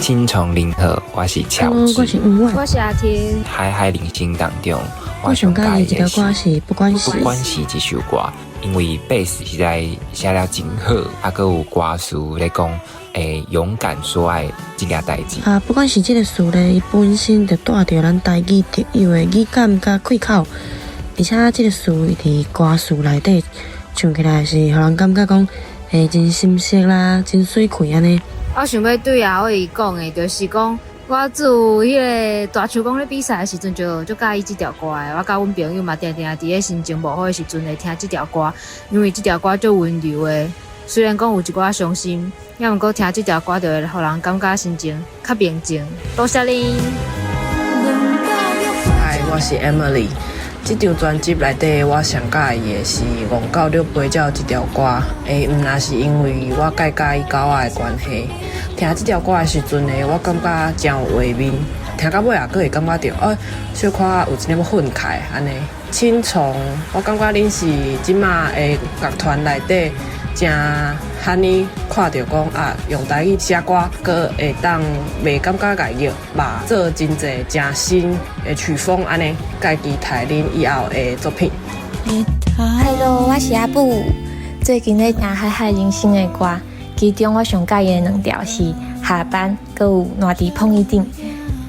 青蟲您好，我是喬 Hello，我治。是吳婉。我是阿婷。海海人生當中，我上佮意的一條歌是《不管是》。不管是這首歌，因為貝斯實在寫了真好，啊，閣有歌詞咧講，勇敢說愛這件代誌。啊，不管是這个詞咧，伊本身就帶著咱台語特有的語感佮氣口，而且這个詞伊佇歌詞內底唱起來是予人感覺講，真心適啦，真媠氣按呢。我想欲對阿偉講的，就是講我自彼个大樹公咧比賽的時陣，就足佮意這條歌的。我佮阮朋友嘛，定定佇咧心情無好的時陣會聽這條歌，因為這條歌足溫柔的。雖然講有一寡傷心，猶毋過聽這條歌就會予人感覺心情較平靜。多謝恁。嗨，我是 Emily。這張專輯內底，我上佮意的是《戇狗咧飛鳥》這條歌。毋若是因為我介佮意狗仔的關係，聽這條歌的時陣呢，我感覺真有畫面。聽到尾也閣會感覺著，小可有一點仔憤慨按呢。青蟲，我感覺恁是這馬的樂團內底誠罕呢看著講啊，用台語寫歌，閣會當袂感覺礙熱，嘛做真濟誠新的曲風按呢，家己待恁以後的作品。 Hello，我是阿布。最近咧聽海海人生的歌，其中我上佮意的兩條是下班，閣有爛佇膨椅頂。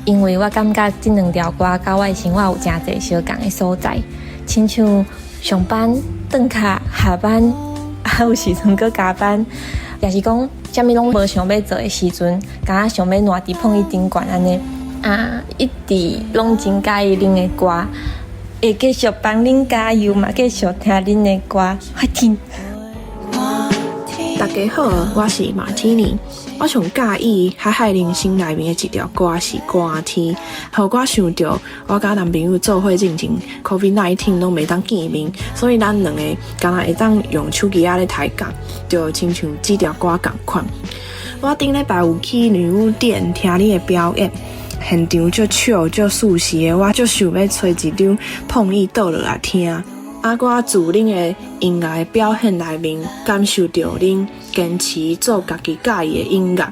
因為我感覺這兩條歌佮我的生活有誠濟相仝的所在，親像上班、轉卡、下班，啊有時陣閣加班，也是講啥物攏無想欲做的時陣，敢若想欲爛佇膨椅頂懸按呢。啊，一直攏真佮意恁的歌，會繼續幫恁加油嘛，繼續聽恁的歌，發聽。大家好，我是馬提尼。我上佮意《海海人生》內面的一條歌是《寒天》，予我想著我佮男朋友做伙進前，COVID-19 攏袂當見面，所以咱兩個敢若會當用手機仔咧抬槓，就親像這條歌仝款。我頂禮拜有去女巫店聽你的表演，現場足笑足舒適的，我足想欲揣一張膨椅倒落來聽。啊，我自恁的音樂的表現內面，感受著恁堅持做家己佮意的音樂。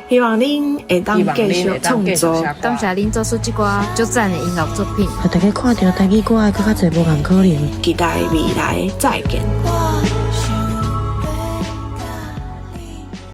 希望恁會當繼續創作。感謝恁做出這寡足讚的音樂作品。予大家看著台語歌的閣較濟無仝可能。期待未來再見。